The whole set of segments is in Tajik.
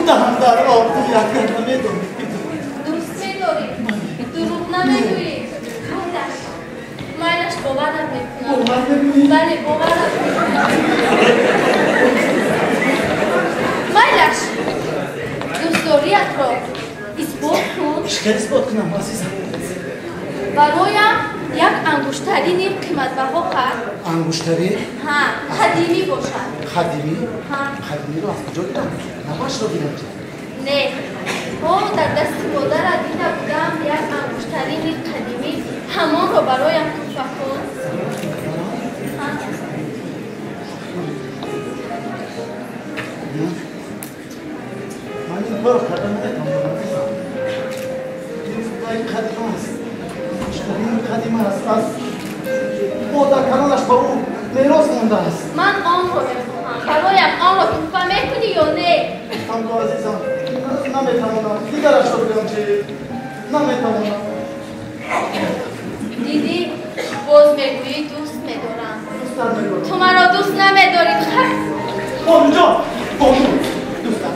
Даҳам дар орзуи агар намедонӣ. Дӯст медорӣ? Дурӯғ намегӯӣ? Майлаш, майлаш, боварат мекунам. Бовар мекунӣ? Бале, боварат мекунам. Майлаш, дӯстдориятро исбот кун. Чӣ хел исбот кунам, азизам? Бароям як ангуштарини қиматбаҳо хар. Ангуштарин? Ҳа, қадимӣ бошад. Қадимӣ? Ҳа. Қадимиро аз куҷо дидам? Навашро дидам ки. Не, ҳо, дар дасти модарат дида будам як ангуштарини қадимӣ. Ҳамонро бароям туҳфа кун. Ҳа. Ман ин корро карда наметавонам, азизам. Ин вай қадим аст. Ангуштарин қадим аст. Аз модаркалонаш ба ӯ мерос мондааст. Ман онро мехоҳам. Бароям онро туҳфа мекунӣ ё не? Гуфтам ку, азизам, наметавонам. Дигарашро гӯям чи? Наметавонам. Дидӣ, боз мегӯӣ дӯст медорам. Дӯстат медорам. Ту маро дӯст намедорӣ. Бонуҷон, бону, дӯстам.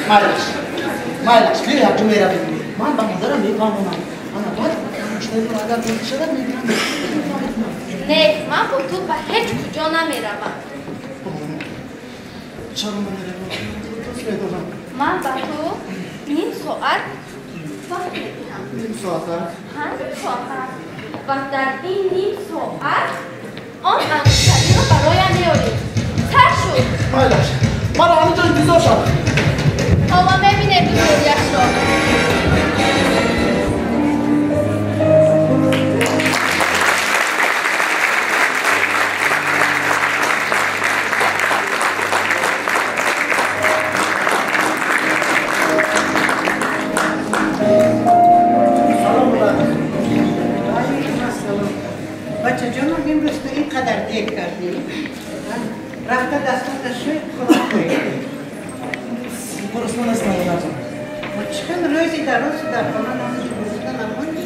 Майлаш, майлаш, биё якҷо меравем. Ман ба модарам мефаҳмонам. Ана баъд ангуштариро агар розӣ шавад, мегирам. Туҳфа мекунам. Не, ман бо ту ба ҳеҷ куҷо намеравам. Бону, чаро намеравам? Дӯст медорам. Ман ба ту ним соат вақт медиҳам. Ним соата? Ҳа, ним соата. Ва дар ин ним соат он ангуштариро бароям меорӣ. Сар шуд. Майлаш, маро ҳаминҷо интизор шав. Ҳоло мебинем дӯстдориашро. Салом, модар. Алейкум ассалом. Бачаҷонам, имрӯз ту ин қадар дер кардӣ. Рафта дастата шӯй, хӯрок хӯр. Гурусна нестам, модарҷон. Ва чӣ хел рӯзи дарозу дар хона намози гурусна намондӣ?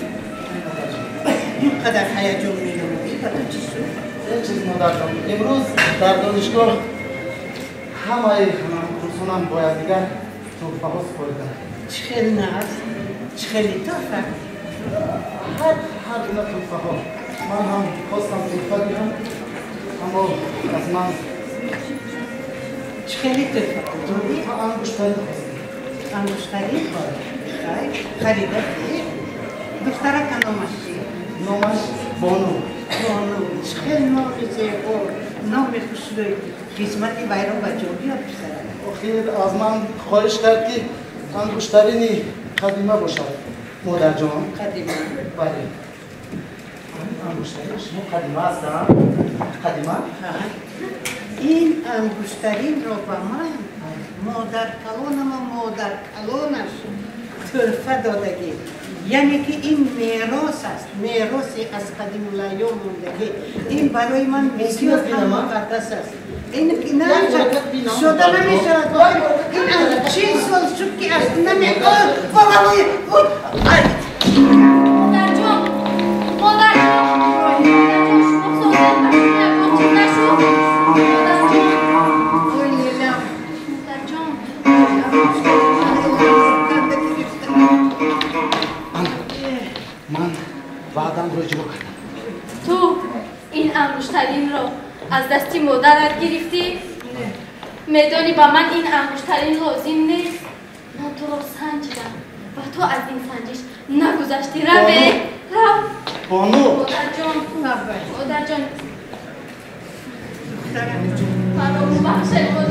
Ин қадар ҳаяҷон менамудӣ, ба ту чӣ шуд? Ҳеҷ чиз, модарҷон. Имрӯз дар донишгоҳ ҳамаи ҳамкурсонам бо якдигар туҳфаҳо супориданд. Чӣ хел нағз, чӣ хели туҳфа? Ҳар гуна туҳфаҳо. Ман ҳам хостам туҳфа диҳам, аммо аз ман Чӣ хели туҳфа додӣ? Туҳфа ангуштарин хостам. Ангуштарин? Хай, харида ки? Духтарака номаш чӣ? Номаш Бону. Бону, чӣ хел номи зебо, номи хушрӯй. Хизмати вайро ба ҷо биёр, писарам. Охир аз ман хоҳиш кард, ки ангуштарини қадима бошад, модарҷон. Қадима? Бале. Ангуштарини шумо қадима ҳастанд? Қадима? Ҳа. Ин ангуштаринро ба ман модаркалонама модаркалонаш тӯҳфа додагӣ. Яъне ки ин мерос аст, мероси аз қадимулайём мондагӣ. Ин барои ман бисёр ҳам муқаддас аст. Ин шуда намешавад. Ин аз 40 сол шуд, ки аз наме. Модарҷон, модарҷон, модарҷон, шумо созед, ба шумо ягон чиз нашуд? Модарҷон. Ой, Лелам. Модарҷон. Ана, ман ваъдамро иҷро кардам. Ту ин ангуштаринро аз дасти модарат гирифтӣ? Медонӣ, ба ман ин ангуштарин лозим нест. Ман туро санҷидам ва ту аз ин санҷиш нагузаштӣ. Раве, рав. Бону. Модарҷон, Лаббай. модарҷон. Духтарам. Маро бубахшед, модарҷон.